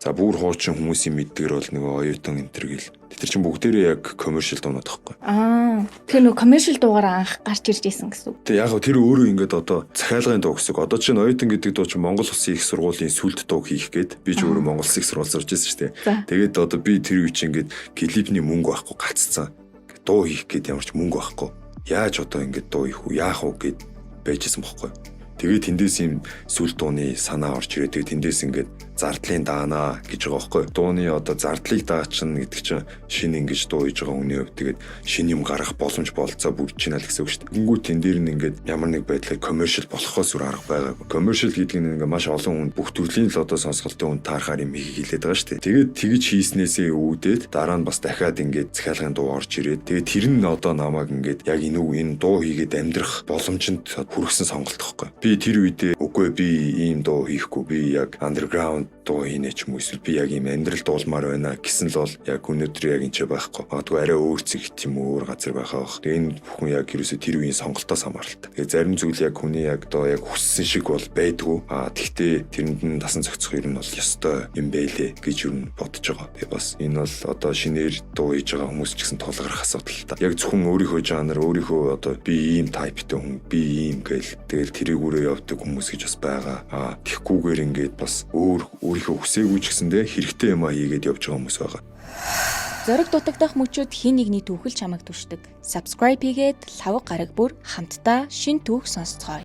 За, бүр хуучин хүмүүсийн мэддгэр бол нөгөө оюутан энэ төр гэл. Тэр чинь бүгдээрээ яг commercial дуунууд байхгүй. Аа. Тэгэхээр нөгөө commercial дуугаар анх гарч ирж исэн гэсэн үг. Тэгээ яг тэр өөрөө ингээд одоо захиалгын дуу гэсэн үг. Одоо чинь оюутан гэдэг дуу чинь Монгол Улсын их сургуулийн сүлд дуу хийх гээд, би ч өөрөө Монгол Улсын их сургууль сурч байсан шүү дээ. Тэгээд одоо би тэр үе чинь ингээд клипний мөнгө байхгүй гаццсан. Дуу хийх гээд ямар ч мөнгө байхгүй. Яаж одоо ингээд дуу хийх үү? Яах вэ гэд байжсэн бохгүй. Тэгээд тэндээс юм сүл дууны санаа орж ирээд, тэгээд тэндээс ингээд зардлын даанаа гэж байгаа байхгүй. Дууны одоо зардлыг даачна гэдэг чинь шинэ ингэж дуу хийж байгаа хүний хувьд тэгээд шинэ юм гаргах боломж болцоо бүрдэж байна л гэсэн үг шүү дээ. Тэнгүү тэн дээр нь ингээд ямар нэг байдлаар commercial болохоос үр арга байгаагүй. Commercial гэдэг нь ингээд маш олон хүн, бүх төрлийн л одоо сонсголтын хүн таарахаар юм хийх хэлээд байгаа шүү дээ. Тэгээд тэгж хийснээсээ үүдээд дараа нь бас дахиад ингээд захиалгын дуу орж ирээд, тэгээд тэр нь одоо намайг ингээд яг энэ үг энэ дуу хийгээд амьдрах боломжинд хүргэсэн сонголт байхгүй. Би тэр үедээ үгүй, би ийм дуу хийхгүй, би яг underground дуу хийнэ ч юм уу, эсвэл би яг ийм амьдрал дуулмаар байна гэсэн л бол яг өнөөдөр яг энэ ч байхгүй. Магадгүй арай өөр зэгт юм уу, өөр газар байхаа бах. Тэгээ энэ бүхэн яг ерөөсөө тэр үеийн сонголтоос хамааралтай. Тэгээ зарим зүйл яг хүний яг одоо яг хүссэн шиг бол байдгүй. А тэгтээ тэрэнд нь дасан зохицох юм нь бол ёстой юм байлээ гэж юу н бодож байгаа. Тэгээ бас энэ бол одоо шинээр дуу хийж байгаа хүмүүс ч гэсэн тулгарх асуудал л та. Яг зөвхөн өөрийнхөө жанр, өөрийнхөө одоо би ийм type тай хүн, би ийм гээл тэгэл тэрийгүүрээ явдаг хүмүүс гэж бас байгаа. А тэгхгүйгээр ингээд бас өөр өөрийнхөө хүсээгүй ч гэсэндээ хэрэгтэй юм а хийгээд явж байгаа хүмүүс байгаа. Зориг дутагдах мөчөд хин нэгний түүхэл чамайг түшдэг. Subscribe хийгээд лавга гараг бүр хамтдаа шин түүх сонсцгоё.